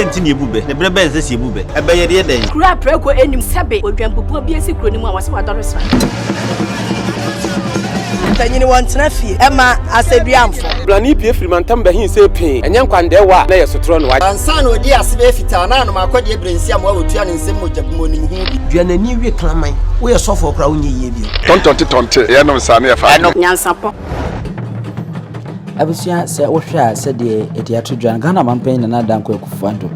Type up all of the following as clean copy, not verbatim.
Adɛn nti na yɛbu bɛ? Na berɛ bɛn na ɛsɛ sɛ yɛbu bɛ? Ɛbɛ yɛde yɛ dɛn? Kuro a prako nnim sɛbe odwanbubuo bi asi kuro no mu a wɔse wadɔre sra. Mpanyini wɔntena fie ɛma asɛduamfo. Blani pue firi mantam bɛhe see pee, ɛnyɛ nkwandɛɛwa a na ɛyɛ sotorɔ na wagye. Ansa na ɔdii ase bɛyɛ fitaa na anom akɔdeɛ berɛ nsi amoa wɔtua ne nsam mogya bum ɔnim ho bi. Dua n'ani we kraman. Woyɛ sɔfoɔ koraa wonyɛ yie bio. Tɔntɔnte tɔnte yɛnom saa ne yɛfa adeɛ. Nyansapɔ. Abusua sɛ wohwɛ a sɛdeɛ yɛde ato dwa no Ghana manpanyin Nana Dankwa Akufo-Addo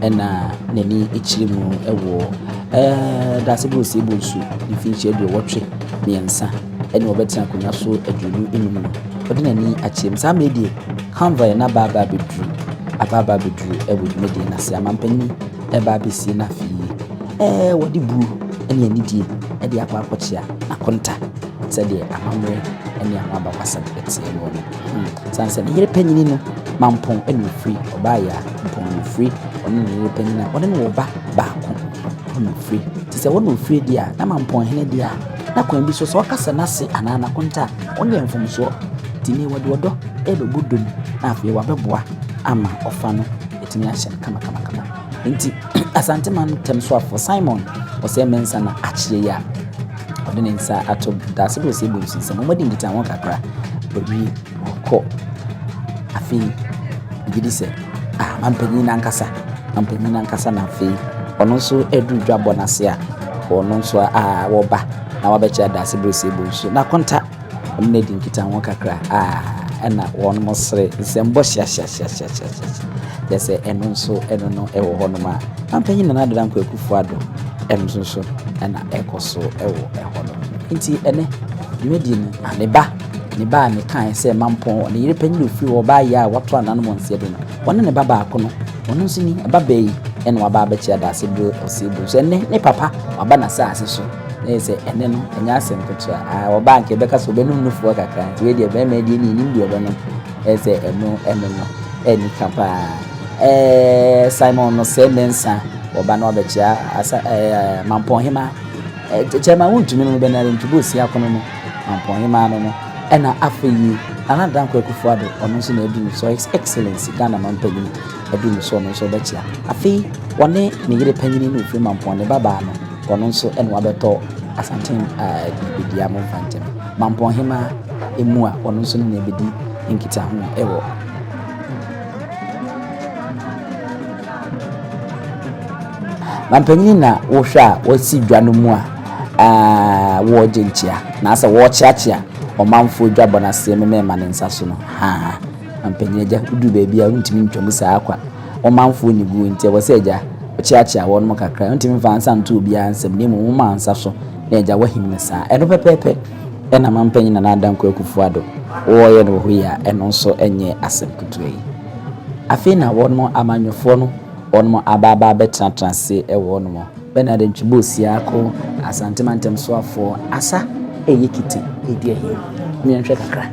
ɛna n'ani kyerɛ mu wɔ ɛɛ Daasebere Osei Bonsu mfinhyia aduɔwɔtwe mmiɛnsa ɛne ɔbɛtena akonnwa so 25 no ɔde n'ani akyerɛ mu saa mmerɛ deɛ convoy no aba aba abɛduru aba aba abɛduru ɛwɔ dwumadie no ase amanpanyin ɛba abɛsie no afei ɛɛ wɔde buo ɛne anidie ɛde akɔ akɔkyea n'akonta sɛdeɛ amammerɛ ne ano abakɔsɛm teɛ noɔ no. Hmm. Sane sɛ ne yere panyini no, Mampɔn na ɔfiri, ɔbaa yɛ a, Mpɔn na ɔfiri, ɔne ne yere panyini a, ɔne no wɔ ba baako, ɔne na ɔfiri. Nti sɛ wɔne ɔfiri deɛ a, na Mampɔn hene deɛ a, na kwan bi so sɛ ɔka sɛ n'ase anaa n'akonta a, ɔno yɛ mfomsoɔ. Nti ne wɔde ɔdɔ ɛrebɛbɔ dom na afei wabɛboa ama ɔfa no atumi ahyɛ no kamakamakama. Nti Asante mantam soafoɔ Simon Osei Mensah na akyerɛ yi a ɔde ne nsa ato daase bɛ ɔsɛ bonsu nsam. Wɔn adi nkitaho kakra, wɔawie wɔkɔ. Afei megye di sɛ ah mampanyin nankasa mampanyin nankasa na afei ɔno nso aduru dwabɔ n'ase a ɔno nso a wɔba na wabɛkyerɛ daase bɛ ɔsɛ bonsu na konta Wɔne no adi nkitaho kakra a, ɛna wɔnom sere nsɛmbɔ hyiahyiahyiahyiahyiahyiah. Kyerɛ sɛ ɛno nso ɛno no ɛwɔ hɔnom a, Mampanyin Nana Addo Dankwa Akufo Addo ɛno nso so ɛna ɛkɔ so ɛwɔ ɛhɔ nom. Nti ɛnɛ dwumadie no, ah, ne ba, ne ba a mekae sɛ Mampɔn, ne yere panyin a ofiri hɔ ɔbaa yɛ a wato ananom wɔ nseɛ do no, ɔne ne ba baako no, ɔno nso ni, ɛba bɛɛ yi ɛna waba abɛkyɛ adaase bere ɔsɛ bu. So ɛnɛ ne papa waba n'asaase so. Na yɛ sɛ ɛnɛ no ɛnyɛ asɛm ketewa. Ah, ɔbaa nka ɛbɛka sɛ ɔbɛnom nufoɔ kakra. Nti wei deɛ bɛrima deɛ ne ɛnim deɛ ɔbɛnom. Ɛyɛ sɛ ɛno ɛno no ɛni ka paa. Ɛɛ Simon no sɛ Mensah ɔba no abɛkyia asa ɛɛ Mampɔnhema. Ɛɛ kyɛma wontumi no bɛnare ntwubo osi akono no Mampɔnhema no no. Ɛna afei yi Nana Dankwa Akufo-Addo ɔno nso na adu no so His Excellency Ghana manpanyin adu no so ɔno nso ɔbɛkyia. Afei ɔne ne yere panyini no ofiri Mampɔn ne babaa no Ɔno nso na wabɛtɔ Asante bebedua mo mfa nkyɛ me. Mampɔn hemaa emu a ɔno nso ne na ɛbɛdi nkitaho wɔ. Mampanyini na wohwɛ a wɔsi dwa no mu a wɔregye nkyea na asɛ wɔrekyeakyea ɔmanfoɔ dwabɔ no aseɛ memɛma ne nsa so no haa mampanyini agya woduru baabi a wontumi ntwa mu saa kwa. Ɔmanfoɔ nni guo nti ɛwɔ sɛ agya ɔkyeakyea wɔnom kakra. Wontumi mfa nsa nto obiara nsam na mmom woma nsa so na agya woahim no saa. Ɛno pɛpɛɛpɛ na Mampanyin Nana Dankwa Akufo Addo wɔreyɛ no wɔ hɔ yi a ɛno nso nyɛ asɛm ketewa yi. Afei na wɔnom amanyɔfoɔ no wɔnom aba aba abɛtenatena ase wɔ hɔnom. Bernard Ntwi Bosiako, Asante Mantam Soafoɔ, Asa ɛyɛ kite ɛredi ahim. Momyɛnhwɛ kakra.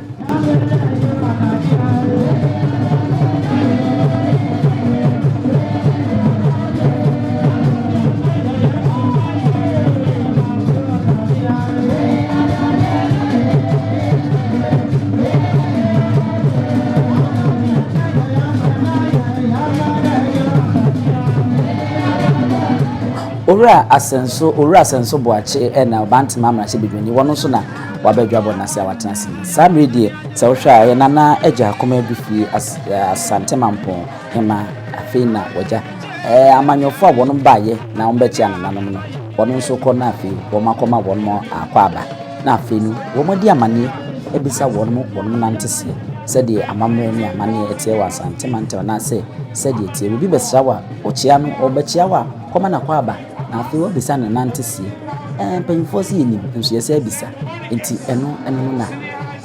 Owura Asɛnso Owura Asɛnso Boakye na Ɔbantema mmarahyɛbadwani, wɔno nso na waba adwabɔ no ase a watena ase yi. Saa mmerɛ yi deɛ, sɛ wohwɛ a, ɔyɛ Nana Agya Akoma Adufie As Asante Mampɔn Hemaa. Afei na wagya ɛɛ amanyɔfoɔ a wɔnom baeɛ na wɔbɛkyea nananom no, wɔn nso kɔ na afei wɔn akɔma wɔn akwaaba. Na afei no, wɔn adi amaneɛ abisa wɔnom wɔnom nanteseɛ, sɛdeɛ amammerɛ ne amanneɛ teɛ wɔ Asante mantam anaasɛ sɛdeɛ ɛteɛ. Obi bɛsra wo a, wokyea no, ɔbɛkyea wo a, kɔma no akwaaba, na afei woabisa no nanteseɛ. Ɛɛ mpanyinfoɔ se yɛnim, nso yɛsɛ abisa. Nti ɛno ɛno no na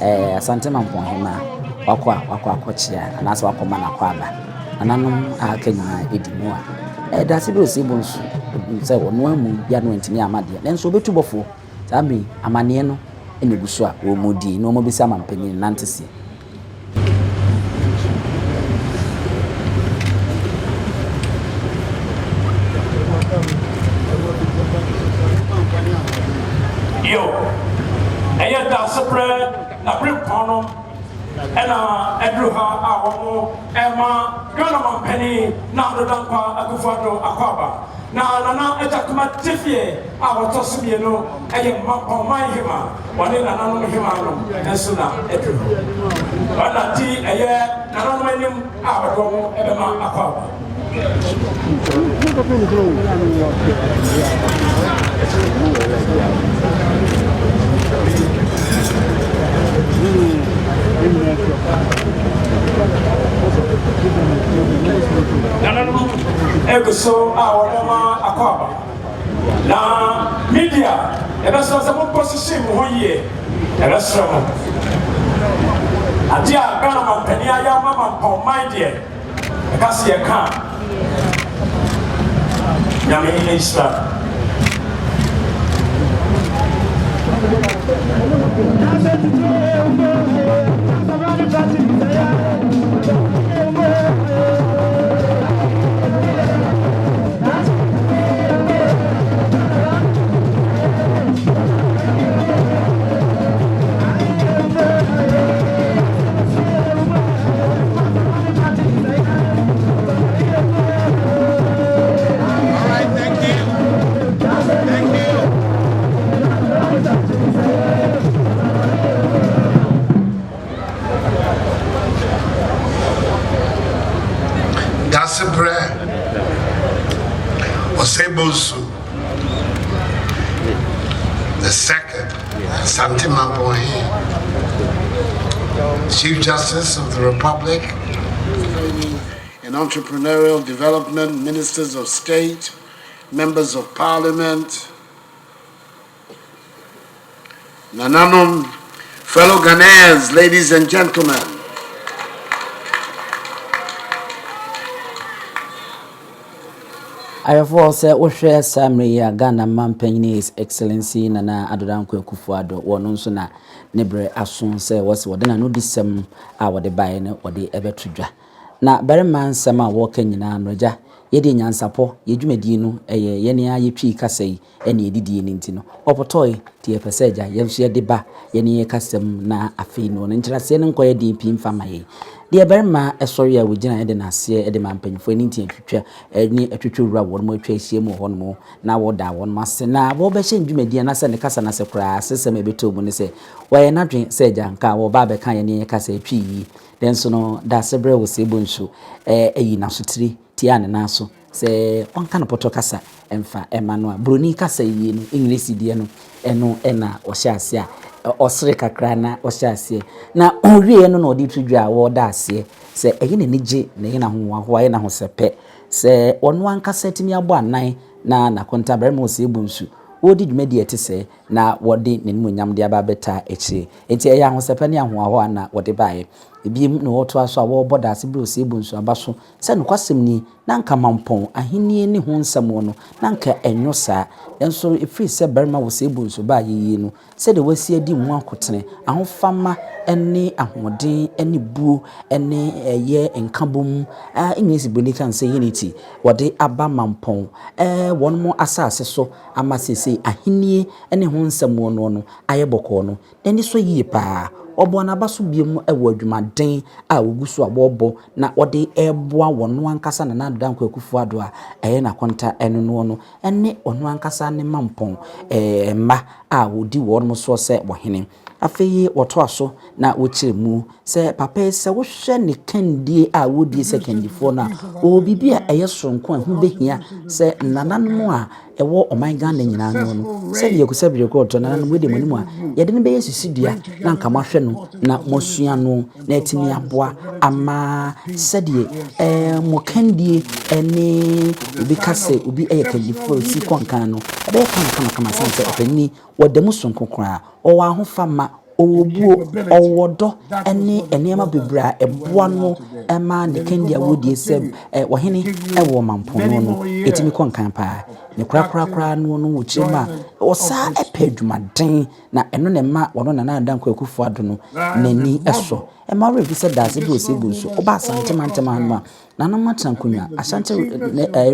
ɛɛ Asante Mampɔn Hemaa wakɔ a wakɔ akɔkyea anaasɛ wakɔma no akwaaba. Nananom a aka nyinaa ɛdi mu a, ɛɛ Daase Bere Osei Bonsu sɛ ɔno ammu bia no antumi amma deɛ, nanso ɔbɛtu bɔfoɔ. Saa bere yi, amanneɛ no na egu so a wɔredi na wɔabisa amanpanyin nanteseɛ. Yo, ɛyɛ dasebrɛ na berempɔn no. Ɛna aduru ha a wɔn ɛma Ghana manpanin na Addo Dankwa Akufo Addo akwaaba. Na Nana Agyakoma Tefie a wɔtɔ so mienu ɛyɛ Mampɔn man hema, wɔne nananom hemaa nom nso na aduru hɔ. Wɔn na di ɛyɛ nananom anim a wɔde wɔn ɛbɛma akwaaba. Nananom egu so a wɔbɛma akwaaba. Na media, yɛbɛsrɛ sɛ mo position mo ho yie. Yɛbɛsrɛ mo. Adeɛ a Ghana mampanin ayɛ ama Mampɔn man deɛ, ɛka sɛ yɛka a, Nyame nhyira no. All right, thank you. Thank you. Daasebrɛ Osei Bonsu the second, Asante Mamponhene, Chief Justice of the Republic, and Entrepreneurial Development, Ministers of State, Members of Parliament, Nananom, fellow Ghanaians, ladies and gentlemen. Ayɛfoɔ, sɛ wohwɛ saa mmerɛ yi a, Ghana manpanin His Excellency Nana Addo Dankwa Akufo-Addo, wɔno nso na ne berɛ aso sɛ wɔse wɔde n'anodisɛm a wɔde baeɛ no wɔde ɛbɛto dwa. Na barima nsɛm a wɔreka nyinaa no, agya, yɛdeɛ nyansapɔ, yɛ dwumadie no ɛyɛ yɛne a yɛtwii kasa yi ɛne yɛdidie no nti no, ɔpotɔe nti yɛpɛ sɛ agya yɛn nso yɛde ba yɛne yɛ kasam na afei no ne nkyerɛaseɛ no nkɔyɛ den pii mfa ma yɛn. Deɛ barima ɛsɔre a wɔgyina ɛde n'aseɛ ɛde ma mpanyinfoɔ ne nti atwitwa ne atwitwa wura wɔn mu atwa ahyia mu wɔ hɔnom na wɔda wɔn ase na wɔbɛhyɛ ndwumadie anaasɛ ne kasa n'ase koraa. Asesɛm a ɛbɛtɔ mu ne sɛ wɔyɛ n'adwen sɛ agya nka wɔba abɛka yɛne yɛ kasa atwi yi nanso no Daasebrɛ Osei Bonsu ɛyi n'asotire tia ne nan so sɛ ɔnka no pɔtɔ kasa ɛmfa ɛma no a buroni kasa yie no, English deɛ no, ɛno ɛna ɔhyɛ aseɛ a ɔsere kakra na ɔhyɛ aseɛ na ɔwieɛ no na ɔde to dwa a wɔda aseɛ sɛ ɛyɛ n'ani gye na ɛyɛ n'ahohoahoa, ɛyɛ n'ahosɛpɛ sɛ ɔno ankasa tumi abɔ anan na n'akonta barima Osei Bonsu wɔredi dwumadi a ɛte sɛ na wɔde n'animuonyam de aba abɛta akyire. Nti ɛyɛ ahosɛpɛ ne ahohoahoa na wɔde baeɛ. Ebiem na wɔtoa so a wɔrebɔ Daasebrɛ Osei Bonsu aba so sɛ nokwasɛm ni, na anka Mampɔn ahennie ne ho nsɛm wɔ no, na anka ɛnwo saa. Nanso ɛfiri sɛ barima Osei Bonsu baa yɛyie no, sɛdeɛ wasi adi mu akotene, ahofama ne ahoɔden ne buo ne ɛyɛ nkabom, English buroni ka sɛ unity, wɔde aba Mampɔn wɔn mo asase so ama seesei ahennie ne ho nsɛm wɔ noɔ no ayɛ bɔkɔɔ no, n'ani sɔ yie paa. Ɔbɔɔ n'aba so biom wɔ adwumaden a wɔgu so a wɔrebɔ na wɔde reboa wɔn ankasa Nana Addo Dankwa Akufo-Addo a ɛyɛ n'akonta ɛno noɔ no ne ɔno ankasa ne Mampɔn mma a wɔdi wɔn soɔ sɛ wɔhene. Afei wɔtoa so na wɔkyerɛ mu sɛ papa yi, sɛ wohwɛ ne kandie a wɔdie sɛ kandifoɔ no a, wɔwɔ biribi a ɛyɛ soronko a ɛho bɛhia sɛ nananom a ɛwɔ ɔman Ghana nyinaa no no sɛdeɛ yɛkɔ sɛ berɛ kɔɔtɔ nananom wei deɛ mo anim a yɛde no bɛyɛ susidua na anka moahwɛ no na moasua no na atumi aboa ama sɛdeɛ mo kandie ne obi ka sɛ obi yɛ kandifoɔ a ɔsi kɔ nkan no ɛbɛyɛ kama kama kama sane sɛ ɔpanin wɔda mu sononko koraa. Ɔwɔ ahofama, ɔwɔ buo, ɔwɔ dɔ ne nneɛma bebree a ɛboa no ma ne kandi a wɔdie sɛ ɔhene wɔ ɔmampɔn no ɛtumi kɔ nkan paa. Ne korakorakora no no wɔ kyerɛ mu a ɔsaa pɛ adwumaden na ɛno na ɛma ɔno Nana Addo Dankwa Akufo-Addo no n'ani sɔ. Ɛma werɛ fi sɛ Daase bi Osei Bonsu ɔba Asante mantam ha no a Nana atena nkonnwa Ashanti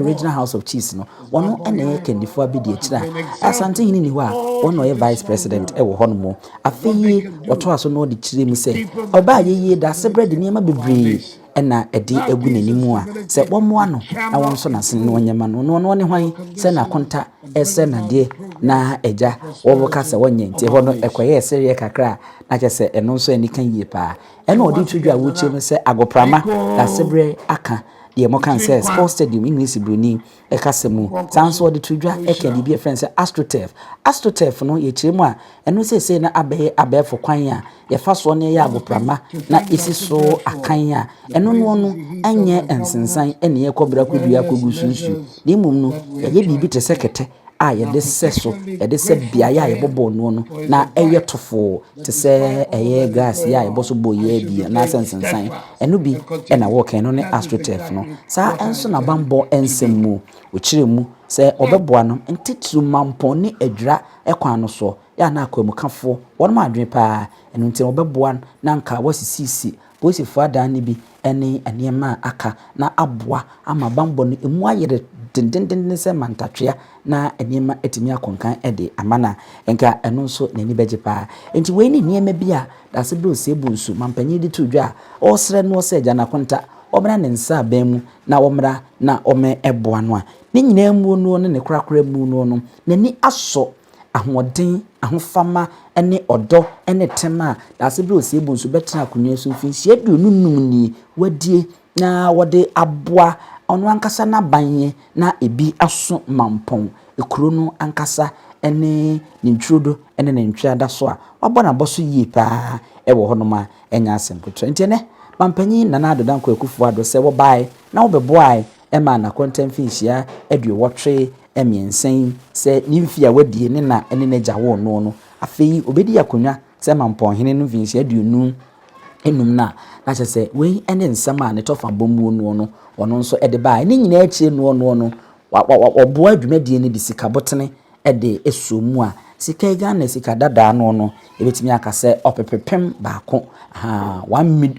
Regional House of Chiefs no, wɔn na ɛyɛ kandifoɔ abɛdi akyire a Asante hene ni hɔ a wɔn na ɔyɛ vice president wɔ hɔ nom. Afei Afei ɔtoa so na ɔde kyerɛ mu sɛ, ɔbaa yɛyie Daasebrɛ de nneɛma bebree na ɛde agu n'anim a sɛ wɔmmoa no na wɔnsɔ n'asene na wɔnyɛ ma no. No ɔno ne hwan sɛ n'akonta ɛsɛ n'adeɛ na agya wɔka sɛ wɔnyɛ nti ɛhɔ no ɛkɔyɛɛ sereɛ kakra a na kyerɛ sɛ ɛno nso anika yie paa. Ɛna ɔde to dwa a wɔkyerɛ mu sɛ agoprama Daasebrɛ aka deɛ moka sɛ sports stadium English buroni kasa mu. Saa nso wɔde to dwa ka biribi a yɛfrɛ no sɛ astroturf. Astroturf no, yɛkyerɛ mu a, ɛno seesei na abɛyɛ abɛɛfo kwan a yɛfa soɔ na yɛyɛ agoprama na yɛsi so akan a ɛno noɔ no nyɛ nsensan na yɛkɔ berɛ akɔdua akɔgu so nsuo, na mmom no yɛyɛ biribi te sɛ kɛtɛ a yɛde sɛ so, yɛde sɛ beaeɛ a yɛbɔbɔɔ noɔ no na ɛyɛ tofoo te sɛ ɛyɛ grass yi a yɛbɔ so bɔ yi ara bi anaasɛ nsensan. Ɛno bi na wɔka, ɛno ne astroturf no. Saa nso na bammɔ nsɛm mu, wɔkyerɛ mu sɛ wɔbɛboa no ntitiriw mampɔn ne adwira kwan no soɔ, yɛ a na akwanmukafoɔ wɔnom adwene paa, ɛno nti wɔbɛboa no na anka wɔasisisi Polisifoɔ adan no bi ne nneɛma a aka na aboa ama bammɔ no ɛmu ayere dendendenden sɛ mantatwea na nneɛma atumi akɔ nkan de ama no a, nka ɛno nso n'ani bɛgye paa. Enti wei ne nneɛma bi a Dasebrɛ Osei Bonsu, mampanyin de too dwa a ɔresrɛ noɔ sɛ Agya Nakonta ɔmmra ne nsa abɛn mu na ɔmmra na ɔmmɛboa no a, ne nyinaa muo noɔ ne ne korakora mu noɔ no, n'ani asɔ ahoɔden, ahofama ne ɔdɔ ne tema a Daasebrɛ Osei Bonsu bɛtena akonnwa so mfinhyia 25 nie wadie na wɔde aboa ɔno ankasa n'aban na ebi aso mampɔn kuro no ankasa ne ne ntwirodo ne ne ntweada so a wabɔ n'abɔso yie paa wɔ hɔnom a ɛnyɛ asɛm ketewa. Nti ɛnɛ Mampanyin Nana Addo Dankwa Akufo-Addo sɛ wɔbae na wɔbɛboae maa n'akonta mfinhyia 83 yi sɛ ne mfe a wadie ne na ne n'agya woo noɔ no afei ɔbɛdi akonnwa sɛ mampɔnhene no mfinhyia 25 no a, na kyerɛ sɛ wei ne nsɛm a ne tɔfa bɔ muo noɔ no ɔno nso de baeɛ. Ne nyinaa akyire noɔ noɔ no, wɔboa dwumadie no de sika botene de sɔ mu a, sika yi Ghana sika dadaa noɔ no, yɛbɛtumi aka sɛ ɔpepepem baako, ahaa,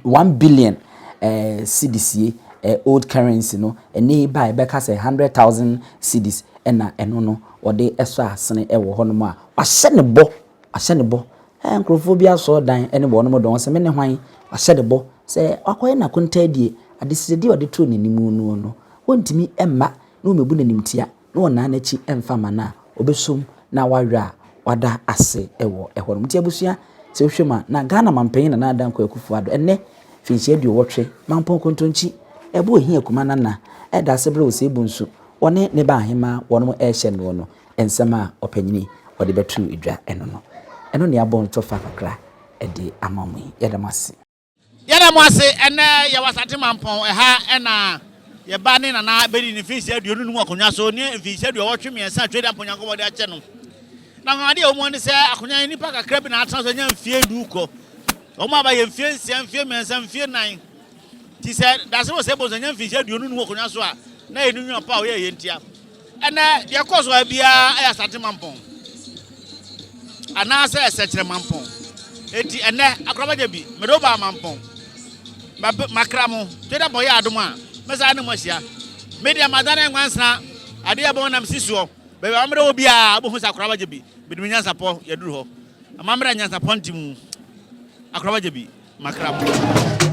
one billion eh, cedis yi, eh, old currency no, ɛnɛ yi ba a yɛbɛka sɛ 100,000 cedis ɛna ɛno no wɔde sɔ asene wɔ hɔnom a, wahyɛ ne bɔ Wahyɛ no bɔ. Ɛɛ, nkurɔfoɔ bi asɔredan ne wɔnom dɔn sɛ, Mene hwan? Wahyɛ no bɔ sɛ wakɔyɛ n'akontaadie, adesrɛdeɛ a ɔde too n'anim no no, wɔntumi mma na wɔmmɛbu no animtia na wɔnnan n'akyi mfa mma no a, ɔbɛsom na wawɛ a wada ase wɔ ɛhɔ nom. Nti abusua, sɛ wohwɛ mu a, na Ghana Mampanyin Nana Dankwa Akufo-Addo, ɛnnɛ, mfinhyia 80, Mampɔn Kontonkyi, ɛbo Ohia Kuma Nana, ɛda ase berɛ Osei Bonsu, wɔne ne ba ahemaa wɔnom ɛrehyɛ noɔ no, Nsɛm a ɔpanyin ɔde bɛtoo dwa ɛno no, ɛno na yɛabɔ no tɔfa kakra de ama mo yi. Yɛda mo ase. Yɛda mo ase. Ɛnnɛ yɛwɔ Asante Mampɔn. Ɛha na yɛn ba ne nana bɛdi ne mfinhyia 25 akonnwa so ne mfinhyia 83 a Twedampɔn Nyankopɔn de akyɛ no. Na anwanwadeɛ a ɛwɔ mu ne sɛ akonnwa yi nnipa kakra bi na atena so anya mfie du kɔ. Wɔn aba yɛ mfie nsia, mfie mmiɛnsa, mfie nnan. Nti sɛ Dasere Osei Bonsu anya mfinhyia 25 wɔ akonnwa so a, na ɛyɛ ne nnwuma pa a ɔyɛeɛ ntia. Ɛnnɛ, deɛ ɛkɔ so ha biara yɛ Asante Mampɔn anaasɛ Sɛkyerɛ Mampɔn. Enti ɛnnɛ, Akorabagya bi, mede wo baa Mampɔn. Makra mo, Twedampɔn yɛ adom a, mɛsan ne mo ahyia. Me deɛ, madane nwansena, adeɛ ɛbɔn na mesi soɔ. Baabi a amammerɛ wɔ biara, wobɛhu sɛ Akorabagya bi, mede me nyansapɔ, yɛaduru hɔ. Amammerɛ a nyansapɔ nte mu, Akorabagya bi, makra mo.